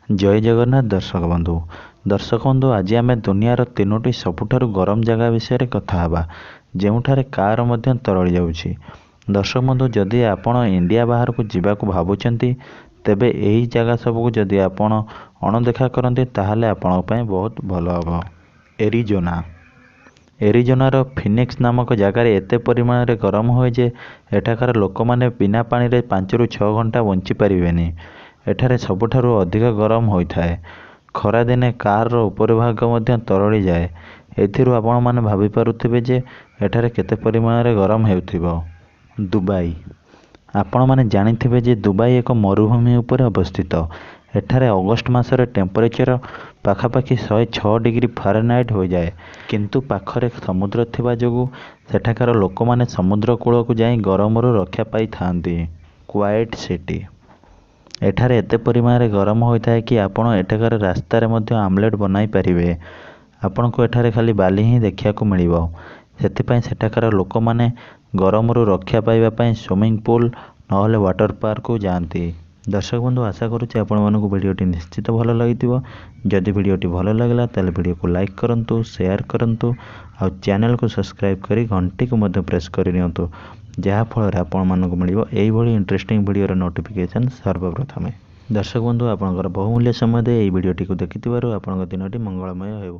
ଜୟ ଜଗନ୍ନାଥ ଦର୍ଶକ ବନ୍ଧୁ। ଦର୍ଶକ ବନ୍ଧୁ, ଆଜି ଆମେ ଦୁନିଆର ତିନୋଟି ସବୁଠାରୁ ଗରମ ଜାଗା ବିଷୟରେ କଥା ହେବା, ଯେଉଁଠାରେ କାର ମଧ୍ୟ ତରଳି ଯାଉଛି। ଦର୍ଶକ ବନ୍ଧୁ, ଯଦି ଆପଣ ଇଣ୍ଡିଆ ବାହାରକୁ ଯିବାକୁ ଭାବୁଛନ୍ତି, ତେବେ ଏହି ଜାଗା ସବୁକୁ ଯଦି ଆପଣ ଅଣଦେଖା କରନ୍ତି, ତାହେଲେ ଆପଣଙ୍କ ପାଇଁ ବହୁତ ଭଲ ହେବ। ଏରିଜୋନା। ଏରିଜୋନାର ଫିନିକ୍ସ ନାମକ ଜାଗାରେ ଏତେ ପରିମାଣରେ ଗରମ ହୁଏ ଯେ ଏଠାକାର ଲୋକମାନେ ବିନା ପାଣିରେ 5ରୁ 6 ଘଣ୍ଟା ବଞ୍ଚିପାରିବେନି। ଏଠାରେ ସବୁଠାରୁ ଅଧିକ ଗରମ ହୋଇଥାଏ। ଖରାଦିନେ କାରର ଉପର ଭାଗ ମଧ୍ୟ ତରଳି ଯାଏ। ଏଥିରୁ ଆପଣମାନେ ଭାବିପାରୁଥିବେ ଯେ ଏଠାରେ କେତେ ପରିମାଣରେ ଗରମ ହେଉଥିବ। ଦୁବାଇ। ଆପଣମାନେ ଜାଣିଥିବେ ଯେ ଦୁବାଇ ଏକ ମରୁଭୂମି ଉପରେ ଅବସ୍ଥିତ। ଏଠାରେ ଅଗଷ୍ଟ ମାସରେ ଟେମ୍ପରେଚର ପାଖାପାଖି 106 ଡିଗ୍ରୀ ଫାରେନହାଇଟ୍ ହୋଇଯାଏ, କିନ୍ତୁ ପାଖରେ ସମୁଦ୍ର ଥିବା ଯୋଗୁଁ ସେଠାକାର ଲୋକମାନେ ସମୁଦ୍ର କୂଳକୁ ଯାଇ ଗରମରୁ ରକ୍ଷା ପାଇଥାନ୍ତି। Quiet city. ଏଠାରେ ଏତେ ପରିମାଣରେ ଗରମ ହୋଇଥାଏ କି ଆପଣ ଏଠାକାର ରାସ୍ତାରେ ମଧ୍ୟ ଆମଲେଟ୍ ବନାଇ ପାରିବେ। ଆପଣଙ୍କୁ ଏଠାରେ ଖାଲି ବାଲି ହିଁ ଦେଖିବାକୁ ମିଳିବ। ସେଥିପାଇଁ ସେଠାକାର ଲୋକମାନେ ଗରମରୁ ରକ୍ଷା ପାଇବା ପାଇଁ ସୁଇମିଂ ପୁଲ୍ ନହେଲେ ୱାଟର ପାର୍କକୁ ଯାଆନ୍ତି। ଦର୍ଶକ ବନ୍ଧୁ, ଆଶା କରୁଛି ଆପଣମାନଙ୍କୁ ଭିଡ଼ିଓଟି ନିଶ୍ଚିତ ଭଲ ଲାଗିଥିବ। ଯଦି ଭିଡ଼ିଓଟି ଭଲ ଲାଗିଲା, ତାହେଲେ ଭିଡ଼ିଓକୁ ଲାଇକ୍ କରନ୍ତୁ, ସେୟାର କରନ୍ତୁ ଆଉ ଚ୍ୟାନେଲକୁ ସବସ୍କ୍ରାଇବ୍ କରି ଘଣ୍ଟିକୁ ମଧ୍ୟ ପ୍ରେସ୍ କରିନିଅନ୍ତୁ, ଯାହାଫଳରେ ଆପଣମାନଙ୍କୁ ମିଳିବ ଏଇଭଳି ଇଣ୍ଟରେଷ୍ଟିଂ ଭିଡ଼ିଓର ନୋଟିଫିକେସନ୍ ସର୍ବପ୍ରଥମେ। ଦର୍ଶକ ବନ୍ଧୁ, ଆପଣଙ୍କର ବହୁମୂଲ୍ୟ ସମୟ ଦେଇ ଏହି ଭିଡ଼ିଓଟିକୁ ଦେଖିଥିବାରୁ ଆପଣଙ୍କ ଦିନଟି ମଙ୍ଗଳମୟ ହେଉ।